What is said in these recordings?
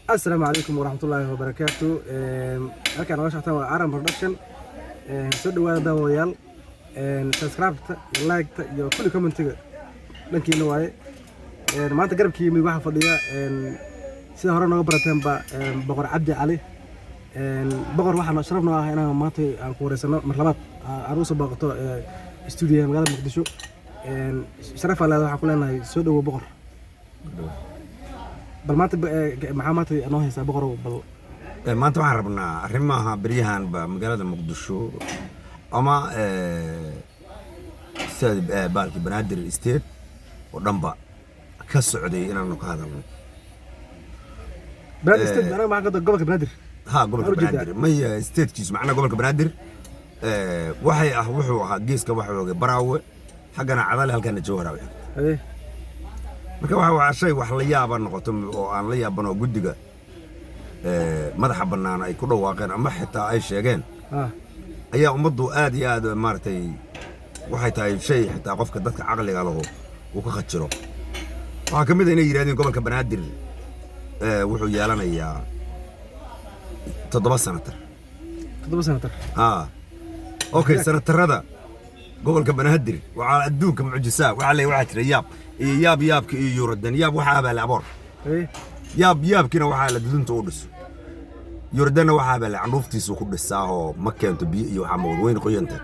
Asalaamu calaykum waraxmatullaahi wabarakaatu. Halkaan naga socotaan waa Aran Production. Soo dhawaada daawadayaal. Subscribe-ta iyo like-ta iyo kulli comment-iga dhankiina waaye. Maanta garabkii midig waxaa fadhiya, sida hore nooga barateenba, Boqor Cabdi Cali. Boqor, waxaa sharaf noo ah inaan maanta aan ku wareysano mar labaad, aan usoo booqato stuudiyaha magaalada Muqdisho. Sharaf aa leedahay. Waxaan ku leenahay soo dhawow, boqor. Bal maanta maxaa maanta noo haysaa, boqorow, bal? Maanta waxaan rabnaa arrimaha beryahanba magaalada Muqdisho ama sida baalkii Banaadir State oo dhanba ka socday inaanu ka hadalno. Banaadir State anaga maxaa ka gobolka Banaadir? Ha, gobolka. Maxaa ujeedaa? Banaadir maya, statekiisu macnaha gobolka Banaadir waxay ah wuxuu ahaa geeska waxa oogay Baraawe, xaggana Cadale, halkana Jawhara u xigta. Marka waxa waa shay wax la yaaba noqoto oo aan la yaaban oo guddiga madaxa bannaan ay ku dhawaaqeen ama xitaa ay sheegeen ayaa ummaddu aad iyo aad maaragtay waxay tahay shay xitaa qofka dadka caqliga lahu uu ka khajiro. Waxaa ka mid a inay yidhahdeen gobolka Banaadir wuxuu yeelanayaa 7 senatar. 7 senatar. Haa, okay, senatarada gobolka Banaadir waxaa adduunka mucjisaa waxaa le waxaa jira yaab iyo yaab, yaabka iyo yuuradan yaab waxaa baa la aboor. Yaab yaabkiina waxaa la dudunta u dhiso, yurdanna waxaa baa la candhuuftiisu ku dhisaa oo ma keento biyo iyo waxaa mawad weyne qoyanta.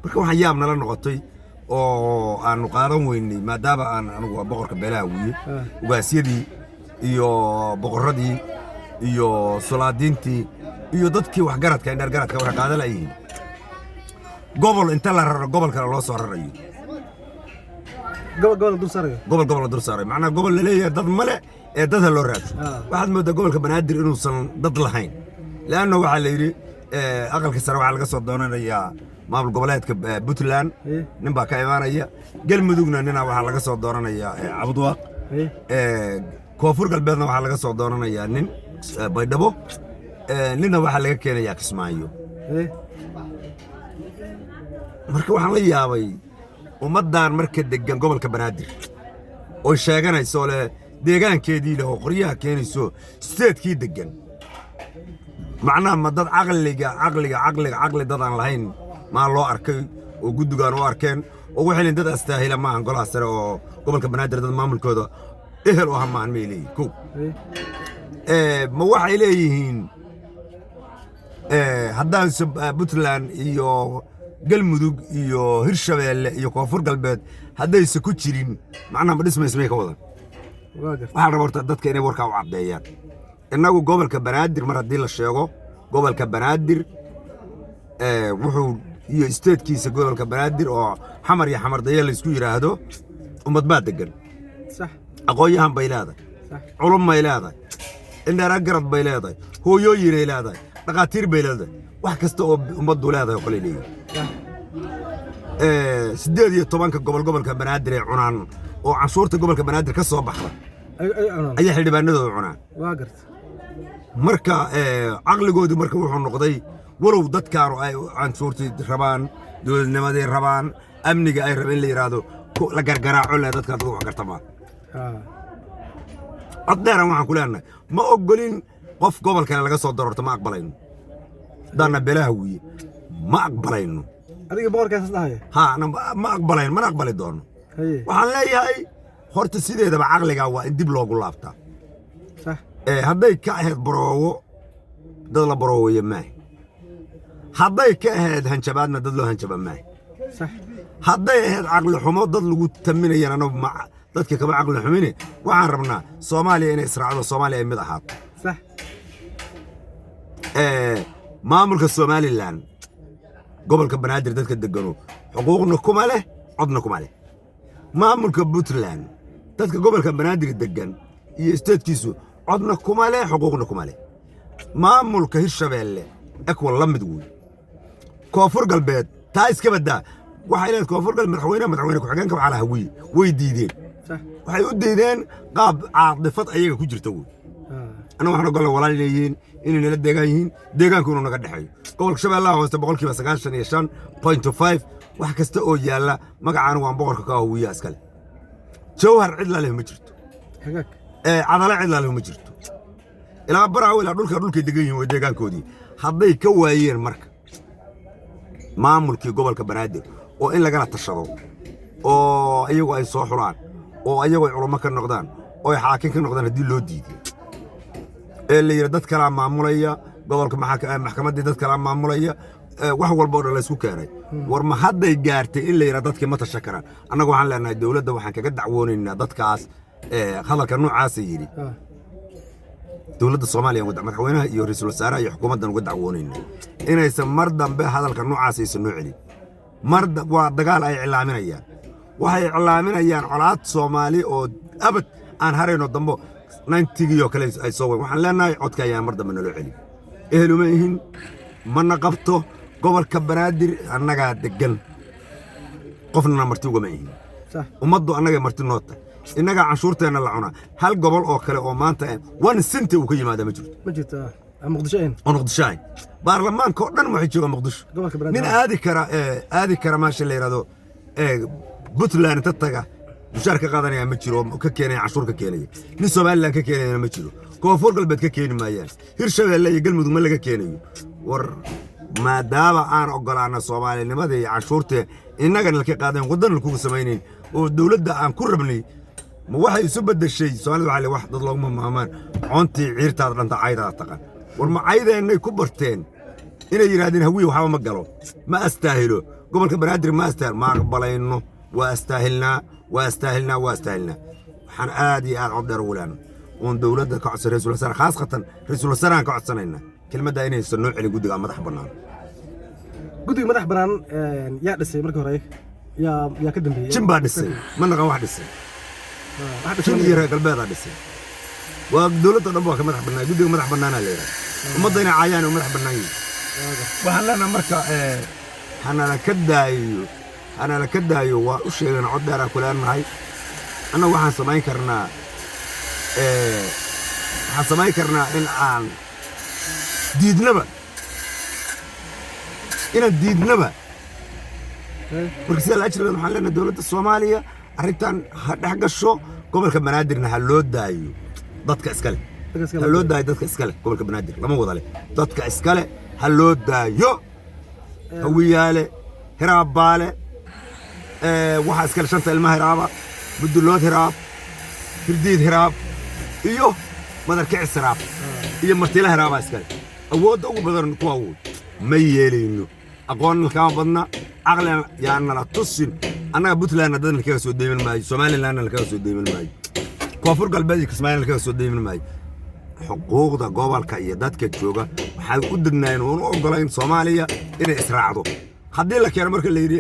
Marka waxaan yaab nala noqotay oo aanu qaadan weynay, maadaama aan anigu waa boqorka beelaha wiye, ugaasyadii iyo boqorradii iyo sulaadiintii iyo dadkii waxgaradka indheer garadka waxay qaadan layihiin gobol inta la raro gobol kale loo soo rarayo. Gobol gobol dul saarayo. Gobol gobol la dul saaray, macnaha gobol la leeyahay dad male ee dad ha loo raadsho. Waxaad moodaa gobolka Banaadir inuusan dad lahayn, leanna waxaa la yidhi aqalka sare waxaa laga soo doonanayaa maamul goboleedka Puntland. Nin baa ka imaanaya Galmudugna, nina waxaa laga soo doonanayaa Cabudwaaq. Koonfur Galbeedna waxaa laga soo doonanayaa nin Baydhabo, ninna waxaa laga keenayaa Kismaayo. Marka waxaan la yaabay ummaddan marka deggan gobolka Banaadir oy sheeganayso leh deegaankeedii leh oo qoryaha keenayso statekii deggan, macnaha ma dad caqliga caqliga caqliga caqli dad aan lahayn maa loo arkay oo guddigaan u arkeen oo waxay leeyihin dad astaahila maahan golaha sare oo gobolka Banaadir, dad maamulkooda ehel u aha maahan may leeyihin kow. Ma waxay leeyihiin haddaan Puntland iyo Galmudug iyo Hirshabeelle iyo Koonfur Galbeed haddayse ku jirin, macnaha ma dhismaysa may ka wadan? Waa garta. Waxaa la rabaa horta dadka inay warkaa u caddeeyaan. Innagu gobolka Banaadir mar haddii la sheego, gobolka Banaadir wuxuu iyo statekiisa gobolka Banaadir oo Xamar iyo Xamardaye laysku yidhaahdo, ummad baa degan. Aqoon-yahan bay leedahay, culum bay leedahay, indheera garad bay leedahay, hooyooyinay leedahay, dhakhaatiir bay leedahay, wax kasta oo ummaddu leedahay oo kale leeyihin. 18-ka gobol gobolka Banaadir ay cunaan oo canshuurta gobolka Banaadir ka soo baxda ay cunaan. Ayaa xildhibaanadooda cunaan. Waa garta. Marka caqligoodu marka wuxuu noqday, walow dadkaanu ay canshuurtii rabaan, dowladnimaday rabaan, amniga ay rabeen, in la yidhaahdo la gargaraaco le dadka dad wax garta maa. Cod dheeran waxaan ku leenahay ma ogolin qof gobol kale laga soo daroorto, ma aqbalayno. Haddaana beelaha wiye ma aqbalayno. Adiga boqorkaas dhahaya? Ha, ma aqbalayno, mana aqbali doono. Waxaan leeyahay horta sideedaba caqligaa waa in dib loogu laabtaa. Hadday ka ahayd baroowo, dad la barooweeye maaha. Hadday ka ahayd hanjabaadna, dad loo hanjaba maaha. Hadday ahayd caqli xumo dad lagu taminayana, anagu ma dadka kama caqli xumine. Waxaan rabnaa Soomaaliya inay israacdo, Soomaaliya ay mid ahaato. Maamulka Somaliland gobolka Banaadir dadka degano xuquuqna kuma leh, codna kuma leh. Maamulka Puntland dadka gobolka Banaadir degan iyo statekiisu codna kuma leh, xuquuqna kuma leh. Maamulka Hirshabeelle equal la mid wey. Koonfur Galbeed taa iska badaa. Waxay leedahay Koonfur Galbeed madaxweyne, madaxweyne ku-xigeenka waxaa lahaa wiy way diideen. Waxay u diideen qaab caadifad ayaga ku jirta wey. Annaga waxaan ogolla walaal inay yihiin, inay nala deegaan yihiin, deegaanku inuu naga dhexeeyo. Gobolka Shabeellaha Hoose 95.5% wax kasta oo yaalla magacaana waan boqorka ka ahuwiya iskale. Jawhar cid laleh ma jirto. Cadale cid laleh ma jirto. Ilaa Baraawe, ilaa dhulka dhulkay degan yihiin, waa deegaankoodii. Hadday ka waayeen marka maamulkii gobolka Banaadir oo in lagala tashado oo iyagu ay soo xulaan oo iyagu ay culummo ka noqdaan oo ay xaakim ka noqdaan, haddii loo diiday ee la yidhi dad kalaa maamulaya gobolka, maxkamaddii dad kalaa maamulaya, wax walba oo dhan la isku keenay, war ma hadday gaartay in la yidhaa dadkii ma tashan karaan? Annagu waxaan leenahay dowladda waxaan kaga dacwoonaynaa dadkaas hadalka noocaasa yidhi. Dowladda Soomaaliya, madaxweynaha iyo ra'iisul wasaaraha iyo xukuumaddan uga dacwoonaynaa inaysan mar dambe hadalka noocaas aysan noo celin. Mar waa dagaal ay iclaaminayaan. Waxay iclaaminayaan colaad Soomaali oo abad aan harayno dambo 90-gii oo kale ay soo wayn. Waxaan leenahay codka ayaan mar dambe naloo celin. Eheluma ihin, mana qabto. Gobolka Banaadir annagaa deggan, qofnana marti ugama ihin. Ummaddu annaga marti noo tahay, innagaa canshuurteenna la cunaa. Hal gobol oo kale oo maanta 1 cent uu ka yimaada ma jirto. Ma jirto, aan Muqdisho ahayn. Oo Muqdisho ahayn. Baarlamaanka oo dhan waxay joogaan Muqdisho. Gobolka Banaadir. Nin aadi kara meesha la yidhahdo Puntland inta taga mushaar ka qaadanaya ma jiro oo ka keenaya canshuur ka keenaya. Nin Somaliland ka keenayana ma jiro. Koonfur Galbeed ka keeni maayaan. Hirshabeelle iyo Galmudug ma laga keenayo. War maadaama aan ogolaana Soomaalinimada iyo canshuurta innagana laka qaadayn, waddana lakugu samaynayn oo dowladda aan ku rabnay, ma waxay isu beddeshay? Soomaalida waxaa le wax dad looguma maamaan coontii ciirtaada dhanta caydaada taqan. War ma caydeennay ku barteen inay yidhaahdeen Hawiye waxba ma galo, ma astaahilo gobolka Banaadir, ma astaahilo? Ma aqbalayno. Waa astaahilnaa, waa astaahilnaa, waa astaahilnaa. Waxaan aad iyo aad cod dheer ugu leenahay oon dowladda ka codsan, ra'iisul wasaare khaasatan, ra'iisul wasaarahan ka codsanaynaa kelmaddaa inaysan noo celin guddiga madax bannaan. Guddiga madax bannaan yaa dhisay markii hore? Yaa ka dambeeyey? Jin baa dhisay, ma naqan wax dhisay. Wax dhisay. Jin iyo reer galbeedaa dhisay. Waa dowladda dhan waa ka madax bannaan. Guddiga madax bannaanaa la yidhaha. Ummadda inay caayaan oo madax bannaan yihiin. Waxaan leenahay marka hanala ka daayo, hanala ka daayo. Waa u sheegana, cod dheeraan ku leenahay. Annagu waxaan samayn karnaa in aan diidnaba, inaan diidnaba. Marka sida la ajrigeed waxaan leenahay dowladda Soomaaliya arrintan ha dhex gasho, gobolka Banaadirna ha loo daayo dadka iskale. Dadka iskale. Ha loo daayo dadka iskale. Gobolka Banaadir lama wada leh, dadka iskale ha loo daayo. Hawiyaale, Hiraabbaale, waxaa iskale shanta ilmaha Hiraaba, Mudulood Hiraab, Hirdiid Hiraab iyo Madarkicis Hiraab iyo Martiila Hiraabaa iskale. Awoodda ugu badan kuwa woy. Ma yeelayno. Aqoonna kama badna, caqlina yaa nala tusin. Annaga Puntlandna dadna kaga soo deyman maayo, Somalilandna kaga soo deyman maayo, Koonfur Galbeed iyo Kismaayona kaga soo deyman maayo. Xuquuqda gobolka iyo dadka jooga waxay u degnaayeen oon u ogolayn Soomaaliya inay israacdo. Haddii la keeno marka la yidhi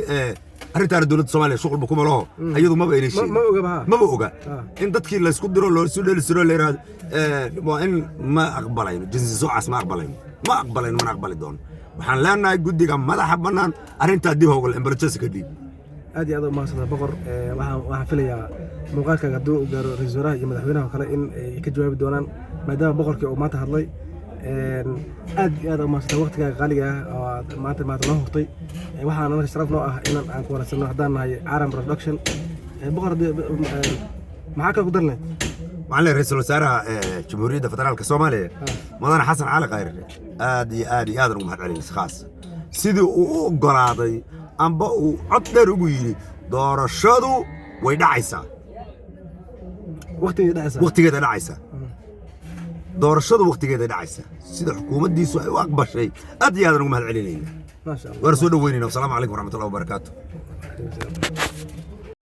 arrintaana dowladda Soomaaliya shuqulba kuma laho, iyadu maba aynay sheegin. Ma ogaba, ha. Maba oga. In dadkii laysku diro, loosu dheeli siro, la yidhaahdo waa in ma aqbalayno. Jinsi soocaas ma aqbalayno, ma aqbalayno, mana aqbali doono. Waxaan leenahay guddiga madaxa bannaan arrintaa dib howgal emergency ka dhiib. Aad iyo aad u mahadsantahay, boqor. Waxaan filayaa muuqaalkaaga hadduu u gaaro ra'iisul wasaaraha iyo madaxweynaha oo kale in ay ka jawaabi doonaan, maadaama boqorkii uu maanta hadlay. Aad iyo aad u mahadsantahay waqtigaaga qaaliga ah oo aad maanta noo hurtay. Waxaan anaga sharaf noo ah inaan aan ku wanaagsanno haddaan nahay Caram Production. Boqor, maxaa kale ku dar lahayd? Waxaan leeyahay ra'iisul wasaaraha Jamhuuriyadda Federaalka Soomaaliya, mudane Xasan Cali Khayre, aad iyo aad iyo aadan ugu mahad celinaysa khaas sidii uu u oggolaaday amba uu cod dheer ugu yidhi doorashadu way dhacaysaa. Waqtigii dhacaysa. Waqtigeeda dhacaysaa, doorashadu waqtigeeda dhacaysaa, sida xukuumaddiisu ay u aqbashay aad iyo aadan ugu mahad celinayna. Maasha Allah. Waana soo dhoweynayna. Wasalaamu calaykum waraxmatullahi wabarakaatu. Alaykum salaam.